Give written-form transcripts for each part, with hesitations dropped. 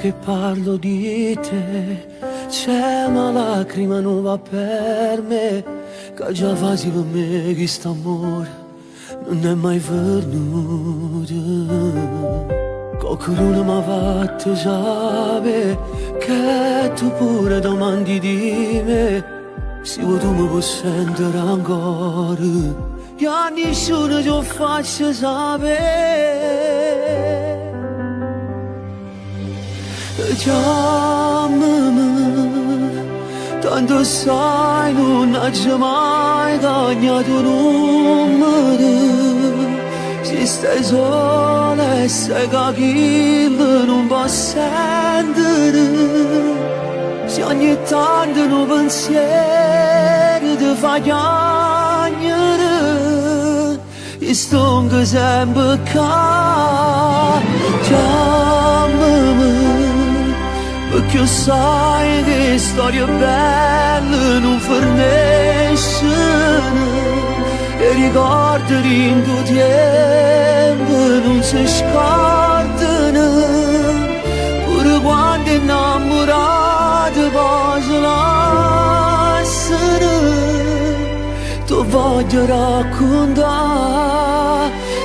Che parlo di te, c'è una lacrima nuova per me, che già fa si per me chist'ammore nun è mai fernuto. Qualcuno m'ha fatto sapere che tu pure domandi di me, se vuoi tu mi puoi sentire ancora, e a nessuno ti faccio sapere. Chiammame, tanto sai nun aggio mai cagnato nummero. Si stai sola e sai che chillo nun po' sentere, se ogni tanto nu pensiero ti fa chiagnere, io stongo sempre ccà. Chiammame, perché sai che storie belle nun fernescono, e ricordi dint' 'o tiempo nun se scordano, pure quando 'e 'nnammurate poi se lassano. Te voglio raccontà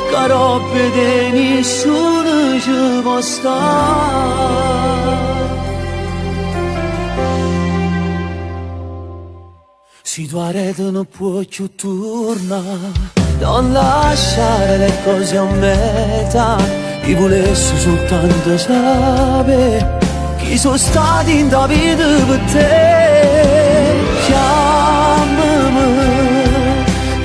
che aropp' 'e te nisciuno ce po' sta. Si tu aret nun può cchiù turnà, non lasciare le cose a metà. Io vulesse soltanto sapè chi sono stati in vita per te. Chiammame,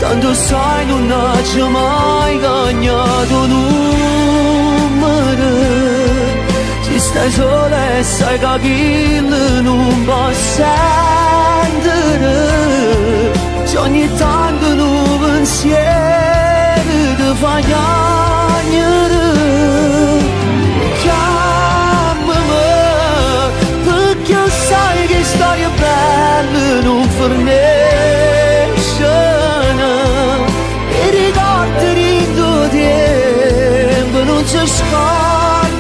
tanto sai nun aggio mai cagnato nummero. Si stai sola e sai che chillo nun po' sentere, se ogni tanto nu pensiero ti fa chiagnere, chiammame, perché sai che storie belle nun fernescono, e ricordi dint' 'o tiempo nun se scordano,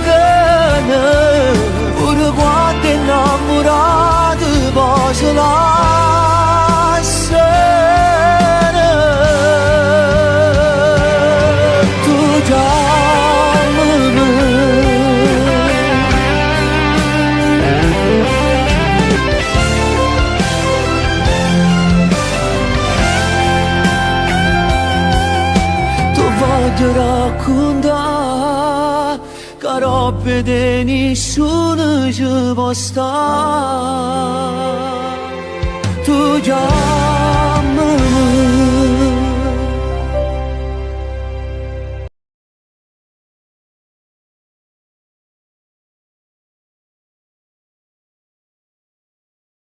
pure quando 'e 'nnammurate poi se lassano. Tu chiammame. Te voglio raccontà che aropp' 'e te nisciuno ce po' sta. Tu chiammame.